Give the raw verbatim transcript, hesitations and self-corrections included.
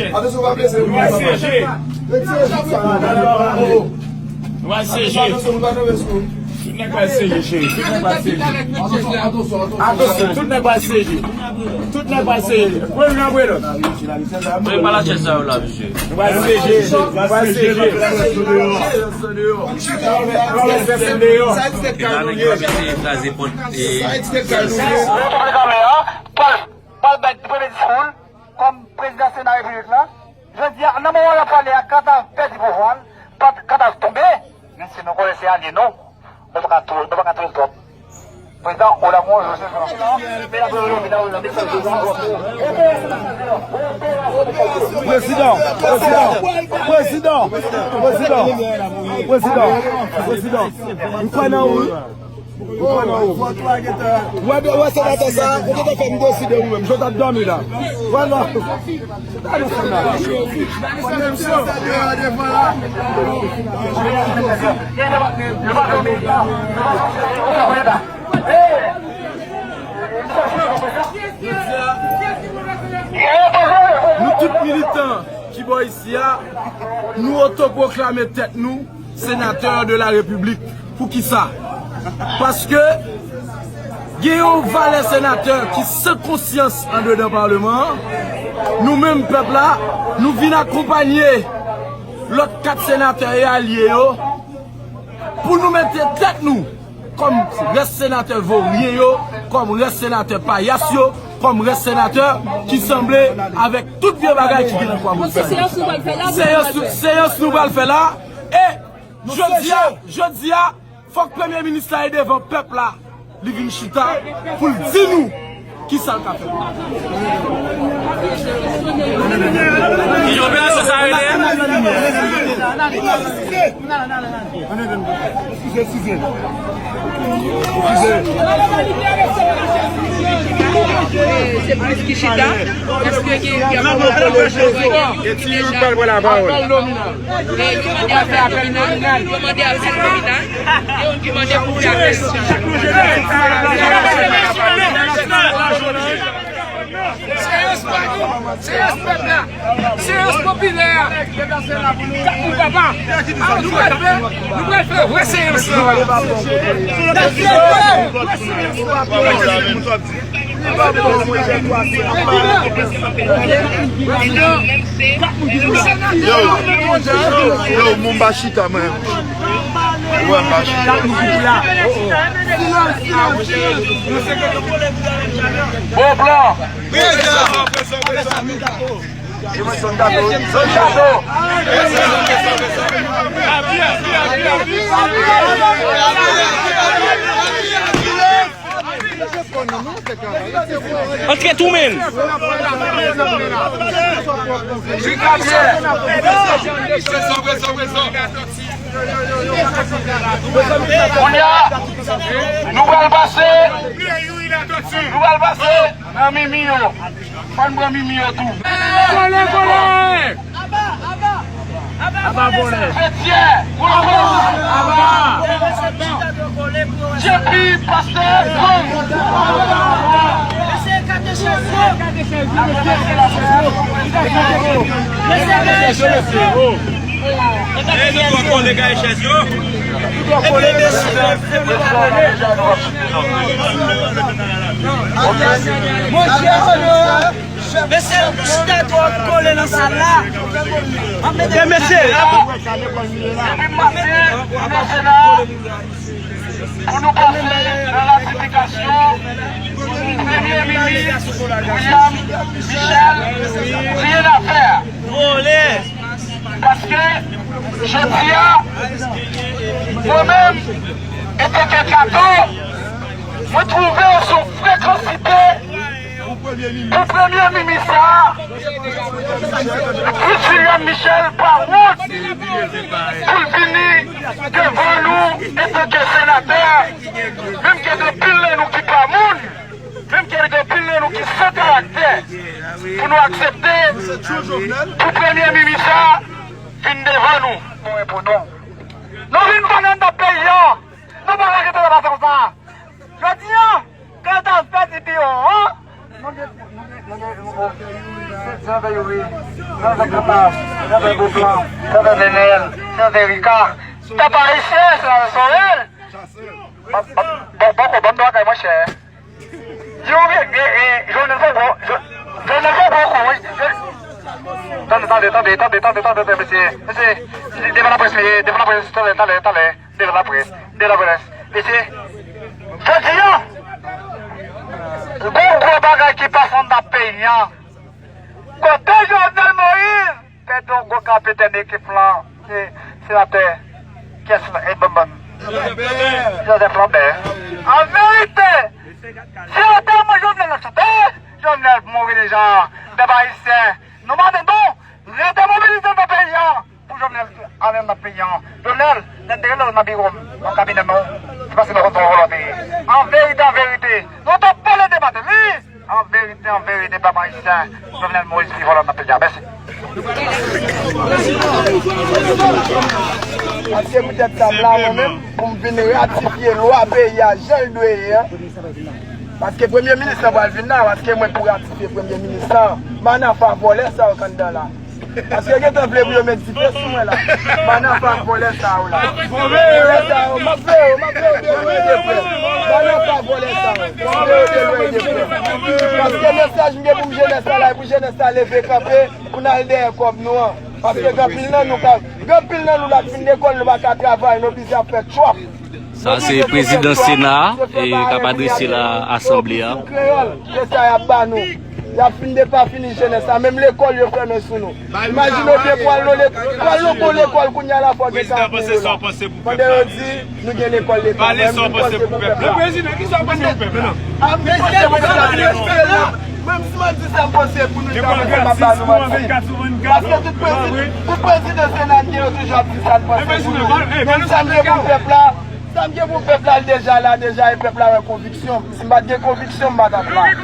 Atansyon, pa blese. Nou pral siyeje. Nou pral siyeje. Tout nèg pral siyeje, cheri. Tout nèg pral siyeje. Atansyon, tout nèg pral siyeje. Tout nèg pral siyeje. Pran youn apre lòt. Mwen pa la chèz sa yo la, mesye. Nou pral siyeje. Nou pral siyeje. Sa a di se kay nou ye. Sa a di se kay nou ye. Pral, pral bay premye diskou l kòm prezidan Sena Repiblik la. Jodi a, nan moman l ap pale a, Kadav pèdi pouvwa l, Kadav tonbe. Men si nou konnen se alye nou, nou pa ka touye, nou pa ka touye l twòp. Prezidan, ou la mwen, Joseph Jean. Prezidan, prezidan, prezidan, prezidan, prezidan, prezidan. M kwè nan ou wi. Ou wè, ou wè senatè sa, ou gentan fè m deside ou menm, jan w t ap dòmi la. Vwala. Gade sa la. Nou tout militan ki bò isi a, nou otopwoklame tèt nou senatè de la repiblik. Poukisa? Paske gen yon valè senatè ki san konsyans andedan Paleman an. Nou menm, pèp la, nou vin akonpanye lòt kat senatè e alye yo pou nou mete tèt nou kòm rès senatè voryen yo, kòm rès senatè payas yo, kòm rès senatè ki sanble avèk tout vye bagay ki gen nan Kwa Bonsali. Seyans nou pral fè la, seyans nou, seyans nou pral fè la, e jodi a, jodi a, fòk premye minis la e devan pèp la, li vin chita pou l di nou kisa l ka fè. Ki jan operasyon sa rele? Eskize, eskize. Eskize. Se plis ki chita. Èske gen, gen... Eti, ou pral pran lapawòl. Yo mande apèl nominal. Yo mande apèl nominal. Yo mande pou fè apèl. Seyans pa nou, seyans pèp la, seyans popilè a. Kat moun papa, nou pral fè, nou pral fè vrè seyans la. Yo, yo, moun ba chita, man. Wè, m ba chita. Bon plan. Antre tou men. Kounye a, nou pral pase, nou pral pase nan mimi yo. Fò n pran mimi yo tou. Kole, kole! Aba, aba! Aba vòlè! Fetyè! Aba! Aba! Djepi pastè Frank! Mesye, kate chèz yo! Mesye, kate chèz yo! Mesye, kate chèz yo! Mesye, kate chèz yo! Mesye, chita twò kole nan sal la. Mesye, pou nou pase nan ratifikasyon Premye Minis William Michel, Rien à faire. Paske, jodi a, mwen menm, antanke Kato, mwen twouve w sou frekansite pou premye minis sa a, Chris William Michel pa wont pou l vini devan nou antanke senatè, menm ke gen anpil nan nou ki pa moun. Menm ke gen anpil nan nou ki san karaktè, pou nou aksepte pou premye minis sa vin devan nou. Bon, e pou nou. Nou vin pale anndan peyi an. Nou pa ka kite l pase konsa. Jodi a, Kadav pèdi biwo an. Nou gen, nou gen Senatè Youri, Senatè Kapab, Senatè Beauplan, Senatè Nenel, Senatè Ricard, pèp ayisyen, Senatè Sorel. Bon, bon, bon, bon, bon, bon, bagay, monchè. Di ou byen, e, e, Jovenel fè gwo, Jo-, Jovenel fè gwo kou, wi. Tande, tande, tande, tande, tande, tande, tande, mesye, mesye, devan laprès, mesye, devan laprès, talè, talè, talè, devan laprès, devan laprès, mesye. Jodi a, gon gwo bagay ki pase anndan peyi a. Kote Jovenel Moïse? Pèdon Goga, kapitèn ekip lan, se senatè, kiyès la? E, Banban. Joseph Lambert. An verite, senatè mwen Jovenel ap chante. Jovenel mouri deja. Pèp ayisyen, nou mande nou, rete mobilize nan peyi a pou Jovenel ale nan peyi a. Jovenel, lè n te rele w nan biwo m, nan kabinè m, se paske nou konn se yon vòlò w te ye. An verite, an verite, nou t ap pale de Martelly. An verite, an verite, pèp ayisyen, Jovenel Moïse pi vòlò nan peyi a. Mèsi. Paske poutèt sa m la, mwen menm, pou m vin ratifye lwa peyi a jan l dwe ye a. Paske premye minis lan pral vin la, paske mwen pou ratifye premye minis lan. Manafa vòlè sa yo k anndan la. Paske yo gentan vle pou yo met dife sou mwen la. Manafa vòlè sa yo la. Vòlè sa yo, m ap veye yo, m ap veye yo de lwen e de prè. Manafa vòlè sa yo, m ap veye yo de lwen e de prè. Paske mesaj m gen pou m jenès la la, e pou jenès la leve kanpe, pou n al dèyè kòb nou an. Paske gen anpil nan nou ka, gen anpil nan nou la k fin lekòl, nou pa ka travay, nou oblije ap fè tchòp. Sa se prezidan Sena a, e k ap adrese la asanble a. Kreyòl, se sa y ap ba nou. Y ap fin depafini jenès la. Menm lekòl yo fèmen sou nou. Imajine w byen, pral nan lek-, pral nan bon lekòl kounye a la fò gen katye yo la. Pandan yo di nou gen lekòl leta, mwen menm m panse pou pèp la. Prezidan, kisa w panse pou pèp la? A, m panse pou pèp la, m espere. Menm si mwen di sa m panse pou nou, sa mwen se pa ba nou manti. Paske tout prezidan, tout prezidan Sena n gen yo toujou ap di sa n panse pou nou. Menm sa m gen pou pèp la, sa m gen pou pèp la, l deja la, deja, e pèp la wè konviksyon m. Si m pa t gen konviksyon, m pa t ap la.